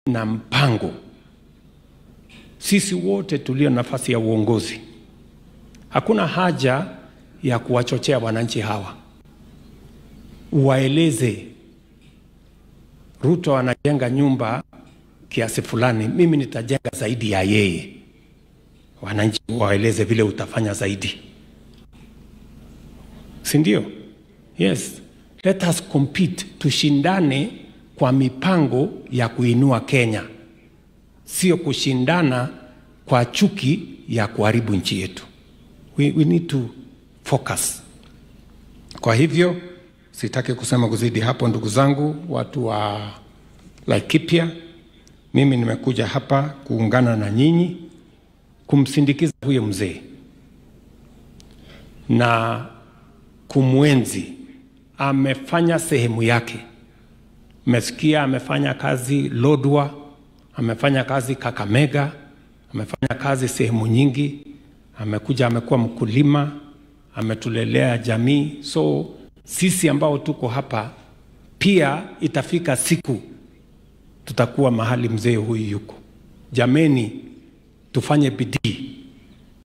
Na mpango. Sisi wote tulio nafasi ya uongozi, hakuna haja ya kuwachochea wananchi hawa. Waeleze Ruto anajenga nyumba kiasi fulani, mimi nitajenga zaidi ya yeye. Wananchi waeleze vile utafanya zaidi, si ndio? Yes, let us compete, tushindane kwa mipango ya kuinua Kenya, sio kushindana kwa chuki ya kuharibu nchi yetu. We need to focus. Kwa hivyo sitaki kusema kuzidi hapo, ndugu zangu, watu wa Laikipia. Mimi nimekuja hapa kuungana na nyinyi kumsindikiza huyo mzee na kumwenzi. Amefanya sehemu yake. Mmesikia amefanya kazi Lodwar, amefanya kazi Kakamega, amefanya kazi sehemu nyingi, amekuja amekuwa mkulima, ametulelea jamii. So sisi ambao tuko hapa pia itafika siku tutakuwa mahali mzee huyu yuko. Jameni, tufanye bidii.